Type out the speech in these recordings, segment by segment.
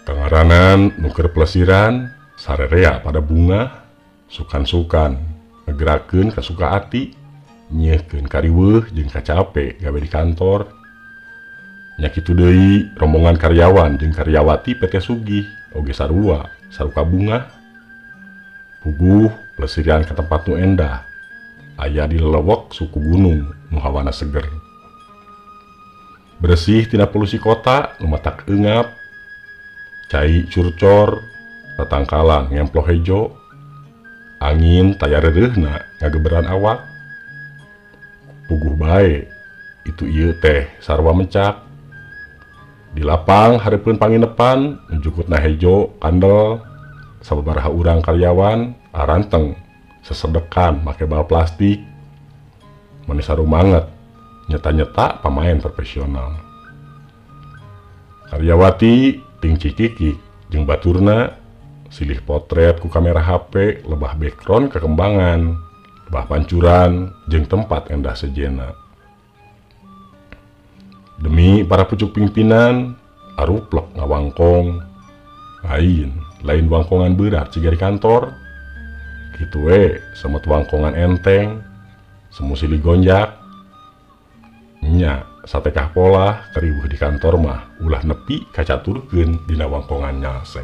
Kangaranan nu keur pelesiran sarerea pada bunga sukan-sukan ngegerakeun kasuka ati nyiekeun kariweuh jeung kacape gawe di kantor. Nya kitu deui rombongan karyawan jeung karyawati PT Sugih oge sarua saruka bunga. Puguh pelesiran ka tempat nu endah aya di lelewek suku gunung nu hawana seger. Bersih tina polusi kota nu matak eungap, cai curcor, tatangkalan ngemploh hejo, angin taya reureuhna ngageberan awak. Puguh bae itu ieu teh sarua mencak. Di lapang hareupeun panginepan jukutna hejo kandel sababaraha urang karyawan aranteng sesedekan make bal plastik. Meni sarumanget nyeta-nyeta pamain profesional. Karyawati ting cikikik jeung baturna silih potret ku kamera HP lebah background kekembangan, lebah pancuran jeung tempat endah sejena. Demi para pucuk pimpinan aruplek ngawangkong. Lain, lain wangkongan berat siga di kantor. Kitu we semut wangkongan enteng, semu silih gonjak. Nya satekah polah kariweuh di kantor mah ulah nepi kacaturkeun dina wangkongan nyalse.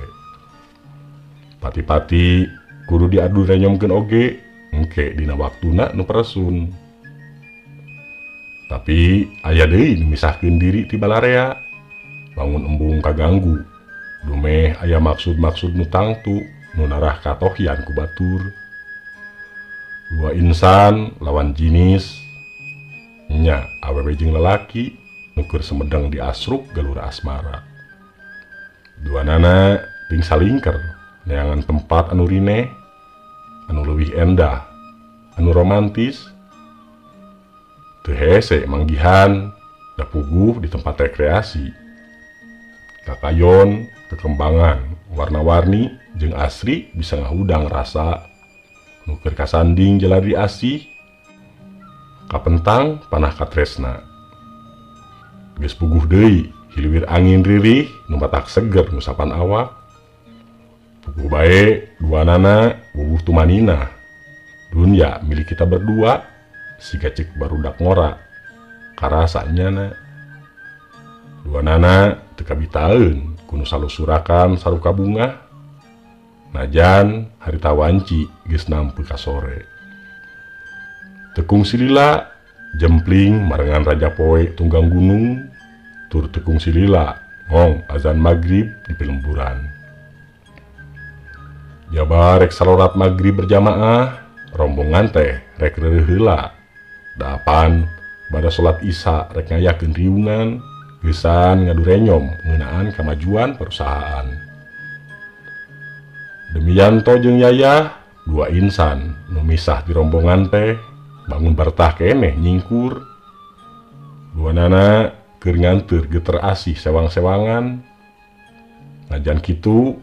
Pati-pati kudu diadu renyomkeun oge engke dina waktuna nu peresun. Tapi aya deui nu misahkeun diri ti balarea, bangun embung kaganggu. Dumeh aya maksud-maksud nu tangtu nu narah katohyan ku batur. Dua insan lawan jinis nya awewe jeung lalaki nu keur semedeng diasruk galur asmara. Dua nana ting salingker neangan tempat anu rineh, anu leuwih endah, anu romantis. Teu hese manggihan da puguh di tempat rekreasi. Kakayon, kekembangan, warna-warni jeung asri bisa ngahudang rasa nu keur kasanding jalari asih. Kapentang panah katresna. Geus puguh deui hiliwir angin ririh nu matak seger ngusapan awak. Puguh bae duanana wuwuh tumanina. Dunya milik kita berdua siga ceuk barudak ngora karasa nyana. Duanana teu kabitaeun ku nu salusurakan saruka bunga. Najan harita wanci geus nampi ka sore. Tekung silila jempling marengan raja poe tunggang gunung, tur tekung silila ngong azan maghrib di pelemburan. Jaba rek salorat maghrib berjamaah, rombongan teh rek reureuh heula. Dapan bada salat isya rek ngayakeun riungan, geusan ngadu renyom ngeunaan kamajuan perusahaan. Demi Yanto jeung Yayah, dua insan nu misah di rombongan teh bangun bartah keneh nyingkur. Dua nana keur nganteur geter asih sewang-sewangan. Najan kitu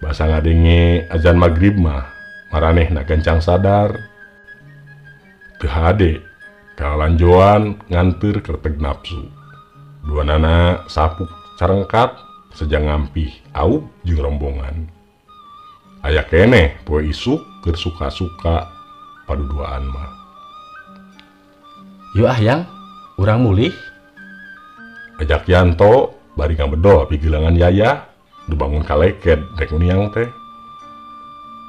basa ngadenge azan maghrib mah maranehna gancang sadar. Teu hade kalanjoan nganteur kerteg nafsu. Dua nana sapuk carengkat sejang ngampih aub jeung rombongan. Aya keneh poe isuk keur suka-suka paduduaan mah. Yuk ah yang, urang mulih. Ajak Yanto bari ngabedol pigilangan Yayah nu bangun kaleked rek niang teh.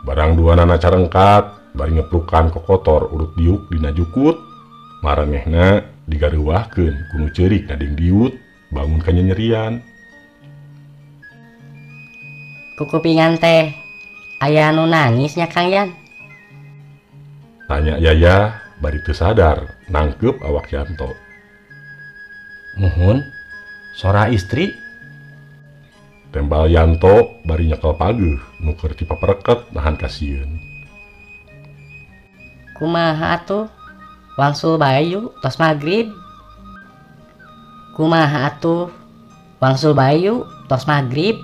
Barang dua nana carengkat bari ngeplukan kokotor urut diuk dina jukut, maranehna digareuwahkeun ku nu ceurik ngading diut bangun kanyanyerian. Kukupingan teh aya nu nangisnya Kang Yan? Tanya Yayah bari teu sadar nangkep awak Yanto. Muhun, sora istri. Tembal Yanto bari nyekel pageuh nu keur dipapereket nahan kasieun. Kumaha atuh? Wangsul bae yuk tos maghrib. Kumaha atuh? Wangsul bae yuk tos maghrib.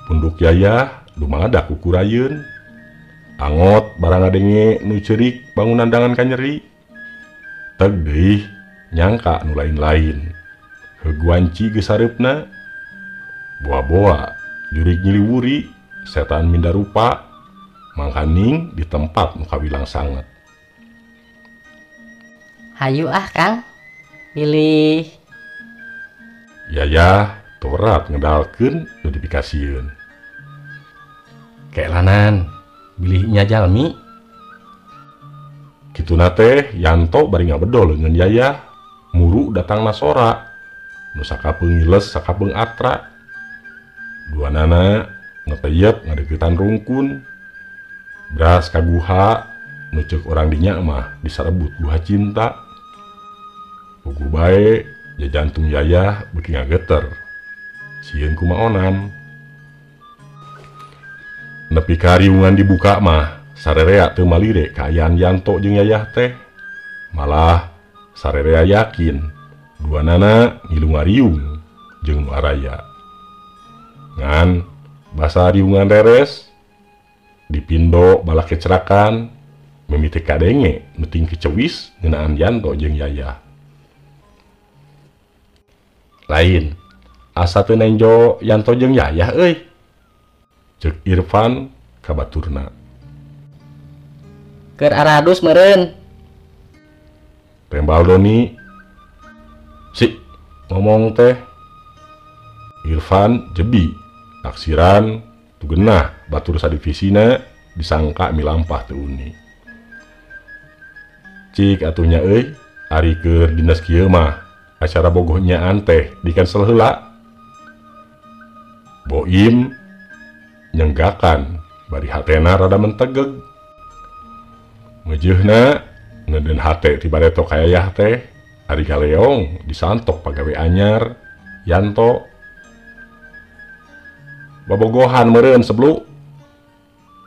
Punduk Yayah dumadak kukurayeun. Angot barang ngadenge nu ceurik bangunan dangan kanyeri. Teg deui nyangka nu lain-lain. Heug wanci geus sareupna. Boa-boa jurig nyiliwuri setan mindarupa mangkaning di tempat nu kawilang sanget. Hayu ah Kang, pilih. Yayah torat ngedalkeun nu dipikasieun. Keelanan, bilih nya jalmi. Kituna teh Yanto bari ngabedol leungeun Yayah, muru datangna sora. Nu sakapeung ngiles sakapeung atra. Duanana ngeteyep ngadeuketan rungkun. Bras ka guha nu ceuk urang dinya mah disarebut guha cinta. Puguh bae jajantung Yayah beuki ngageter. Sieun kumaonan. Nepi ka riungan dibuka mah sarerea teu malire kaayaan Yanto jeung Yayah teh. Malah sarerea yakin duanana ngilu ngariung jeung nu araya. Ngan basa riungan reres dipindo balak kecerakan mimiti kadenge nu ting kecewis ngeunaan Yanto jeung Yayah. Lain asa teu nenjo Yanto jeung Yayah euy. Ceuk Irfan ka baturna. Keur aradus meureun. Tembal Doni. Si ngomong teh. Irfan jebi taksiran tu genah batur sadivisina disangka milampah teu uni. Cik atuh nya euy, ari keur dinas kieu mah acara bogoh nyaan teh dikansel heula. Boim nyenggakan bari hatena rada mentegeg. Ngejeuhna ngedeun hate ti bareto ka Yayah teh, ari galeong disantok pagawe anyar Yanto. Bobogohan meureun seblu.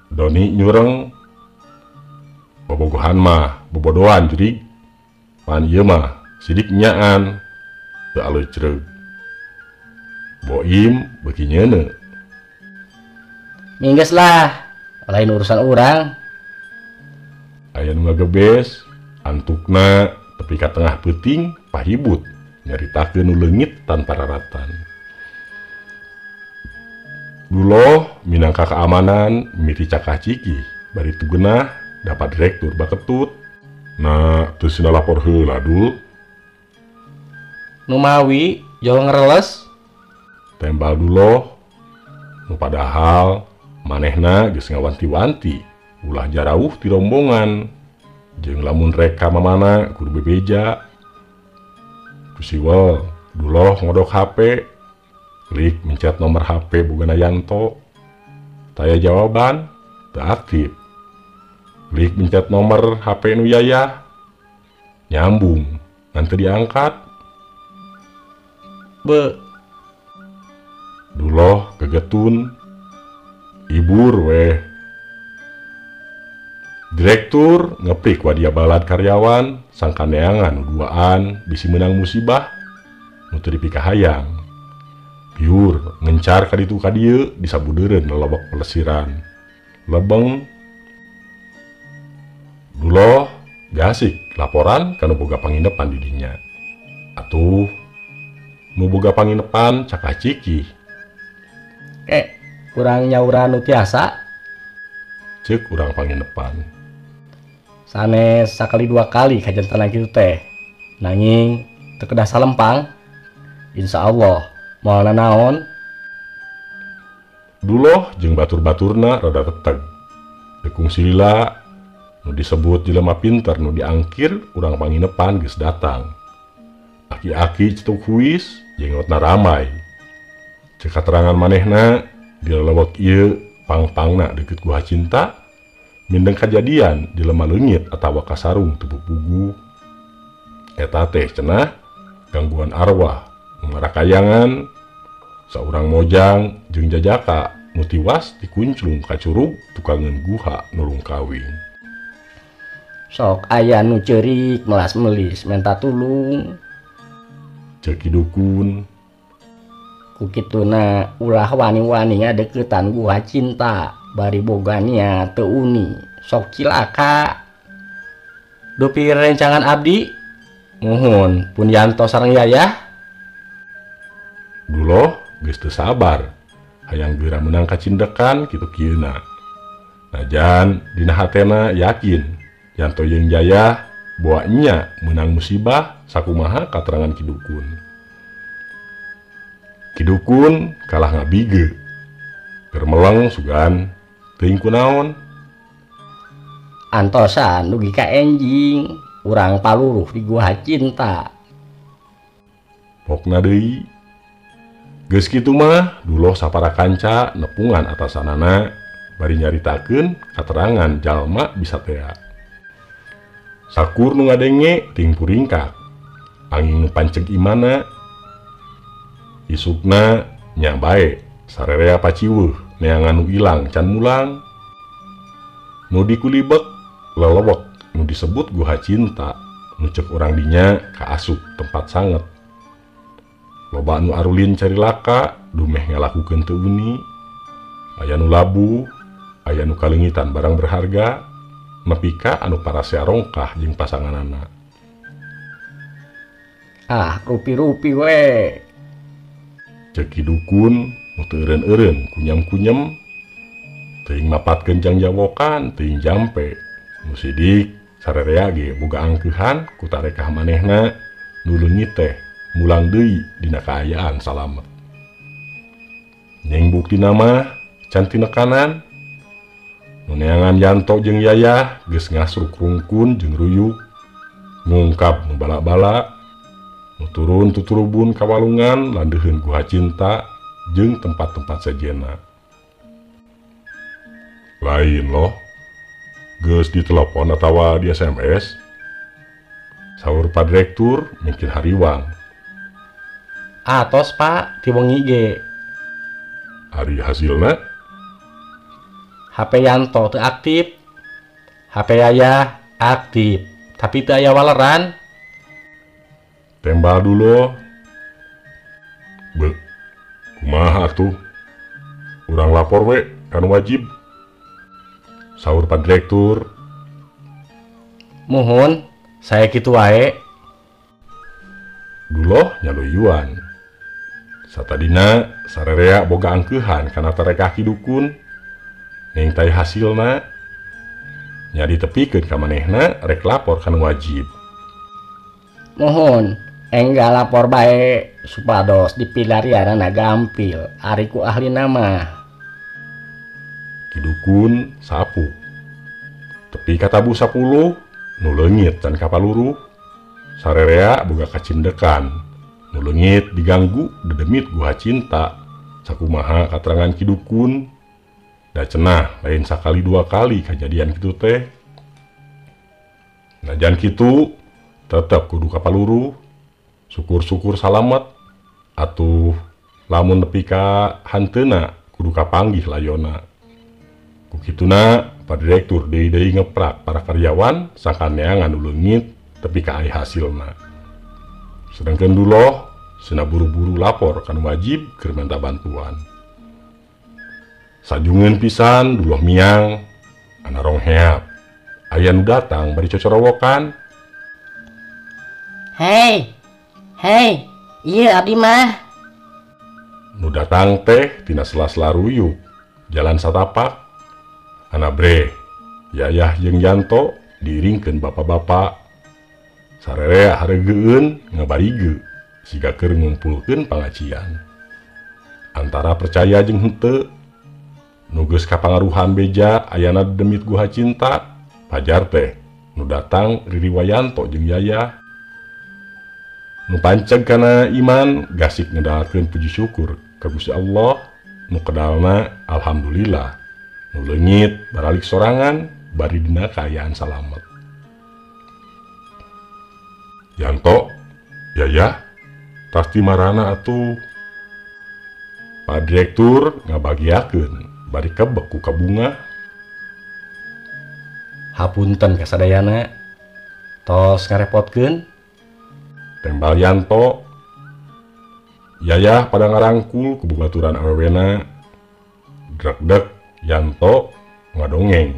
Doni nyureng. Bobogohan mah bobodohan jurig. Pan ieu mah sidik nyaan teu aleucreug. Boim beuki nyeuneu. Mingges lah, lain urusan urang. Aya nu ngagebes, antukna tepi ka tengah peuting pahibut nyaritakeun nu leungit tanpa raratan. Duloh minangka keamanan mimiti cakah cikih bari tu genah dapat direktur baketut. Nah, teu sina lapor heula dul. Numawi jol ngereles. Tembal Duloh. Nu padahal manehna geus ngawanti-wanti ulah jarauh ti rombongan. Jeung lamun rek ka mamana kudu bebeja. Ku siwel Duloh ngodok HP. Klik mencet nomor HP bogana Yanto. Taya jawaban teu aktif. Klik mencet nomor HP nu Yayah. Nyambung ngan teu diangkat. Be. Duloh kegetun. Ibur weh. Direktur ngeprik wadia balad karyawan sangkaneangan nu duaan bisi meunang musibah nu teu dipikahayang. Piur ngencar ka ditu ka dieu disabudeureun lelobok pelesiran. Lebeng. Duloh gasik laporan ka nu boga panginepan di dinya. Atuh nu boga panginepan cakah cikih. Kurang nyauran nu tiasa. Ceuk urang panginepan. Sanes sakali dua kali kajantenan kitu teh. Nanging teu kedah salempang. Insyaallah moal nanaon. Duloh jeung batur-baturna rada teteg. Teu kungsi lila nu disebut jelema pinter nu diangkir urang panginepan geus datang. Aki-aki cetuk huis jenggotna ramai. Ceuk katerangan manehna di lelewek ieu pang-pangna deukeut Guha Cinta mindeng kajadian jelema leungit atawa kasarung teu puguh. Eta teh cenah gangguan arwah nu ngarakayangan saurang mojang jeung jajaka nu tiwas dikunclung ka curug tukangeun guha nulung kawing. Sok aya nu ceurik melas-melis menta tulung. Ceuk dukun. Ku kituna ulah wani-wani ngadeukeutan Guha Cinta bari boga niat teu uni sok cilaka. Dupi rencangan abdi muhun pun Yanto sareng Yayah. Duloh geus teu sabar hayang geura meunang kacindekan kitu kieuna. Najan dina hatena yakin Yanto jeung Yayah boa nya meunang musibah sakumaha katerangan Ki Dukun. Ki Dukun kalah ngabige keur meleng sugan teuing kunaon. Antosan dugi ka enjing urang paluruh di Guha Cinta. Pokna deui geus kitu mah duloh sapara kanca nepungan atasanana bari nyaritakeun katerangan jalma bisa tea. Sakur nu ngadenge ting puringkak angin nu panceg imana. Isukna nya bae sarerea paciweuh neangan nu ilang can mulang. Nu dikulibek lelewek nu disebut Guha Cinta nu cek urang dinya kaasup tempat sanget. Loba nu arulin cari laka dumeh ngalakukeun teu uni. Aya nu labuh, aya nu kalengitan barang berharga, nepi ka anu parasea rongkah jeung pasanganana. Ah, rupi-rupi we. Cek Ki Dukun nu teu eureun-eureun kunyam-kunyem teuing mapatkeun jang jawokan teuing jampe. Nu sidik sarerea ge boga angkeuhan ku tarekah manehna nu leungit teh mulang deui dina kaayaan salamet. Nyeng buktina mah can tinekanan. Nu neangan Yanto jeung Yayah geus ngasruk rungkun jeung ruyuk ngungkap nu bala-bala nu turun tuturubun ka walungan landeuheun Guha Cinta jeung tempat-tempat sejenna. Lain loh, geus ditelepon atawa di SMS. Saur Pak Direktur mungkin hariwang. Atos Pak, ti wengi ge. Ari hasilna? HP Yanto teu aktif, HP Yayah aktif, tapi teu aya waleran. Tembal dulu. Be, kumaha atuh? Urang lapor we, kan wajib. Saur Pak Direktur. Muhun, saya kitu wae. Duloh nyaluyuan. Satadina sarerea boga angkeuhan kana tarekah Ki Dukun. Ning teh hasilna nya ditepikeun ka manehna rek lapor kan wajib. Muhun, enggal lapor bae supados dipilarianana gampil ari ku ahlina mah. Ki Dukun sapu. Tepi ka tabuh 10 nu leungit can kapaluruh. Sarerea boga kacindekan nu leungit diganggu dedemit Guha Cinta sakumaha katerangan Ki Dukun. Da cenah lain sakali dua kali kajadian kitu teh. Najan kitu tetep kudu kapaluruh. Syukur-syukur salamet atuh lamun nepi ka hanteuna kudu kapanggih layona. Ku kituna Pak Direktur deui-deui ngeprak para karyawan sangkan neangan nu leungit tepi ka aya hasilna. Sedangkeun duloh sina buru-buru lapor kan wajib keur minta bantuan. Sajungeun pisan duloh miang ana rongheap. Aya nu datang bari cocorowokan. Hei, hei, ieu abdi mah. Nu datang teh tina sela-sela ruyuk jalan satapak. Ana breh, Yayah jeung Yanto diiringkeun bapak-bapak. Sarerea hareugeueun ngabarigeu siga keur ngumpulkeun pangajian. Antara percaya jeung henteu, nu geus kapangaruhan beja ayana demit Guha Cinta, pajar teh nu datang ririwa Yanto jeung Yayah. Nu panceg kana iman gasik ngedalkeun puji syukur ka Gusti Allah, nu kedalna alhamdulillah. Nu leungit baralik sorangan bari dina kaayaan salamet. Yanto, Yayah, tas ti marana atuh? Pak Direktur ngabagiakeun bari kebek ku kabunga. Hapunten kasadayana, tos ngarepotkeun. Tembal Yanto. Yayah pada ngarangkul ku bubaturan awewena. Drekdek Yanto ngadongeng.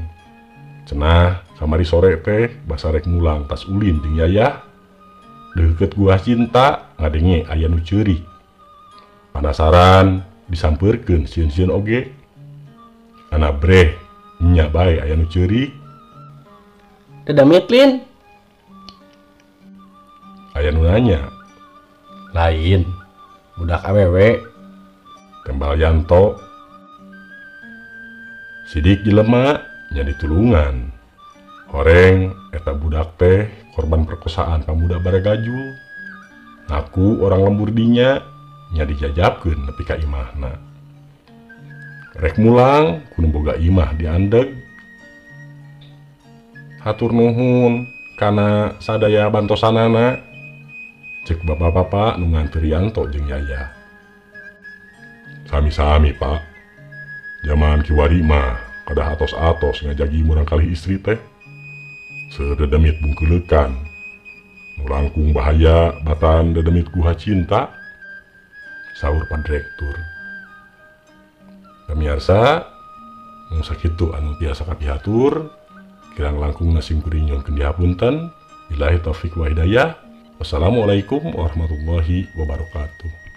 Cenah kamari sore teh basa rek mulang tas ulin jeung Yayah. Deukeut Guha Cinta ngadenge aya nu ceurik. Panasaran disampeurkeun sieun-sieun oge. Ana breh nya bae aya nu ceurik. Dedemit Lin. Aya nu nanya. Lain, budak awewe. Tembal Yanto. Sidik jelema nya ditulungan. Horeng eta budak teh korban perkosaan pamuda Baragajul. Ngaku orang lembur dinya nya dijajabkeun nepi ka imahna. Rek mulang ku nu boga imah diandeg. Hatur nuhun kana sadaya bantosanana. Cek bapak-bapak nu nganteur Yanto jeung Yaya. Sami-sami, Pak. Jaman kiwari mah kadah atos-atos ngajagi murangkalih istri teh. Seudedemit bungkeleukan. Nu langkung bahaya batan dedemit guha cinta. Saur Pak Direktur. Pamiarsa, mung sakitu anu tiasa kapihatur, kirang langkungna sim kuring nyuhunkeun dihapunten. Billahi taufik wa hidayah. Wassalamualaikum warahmatullahi wabarakatuh.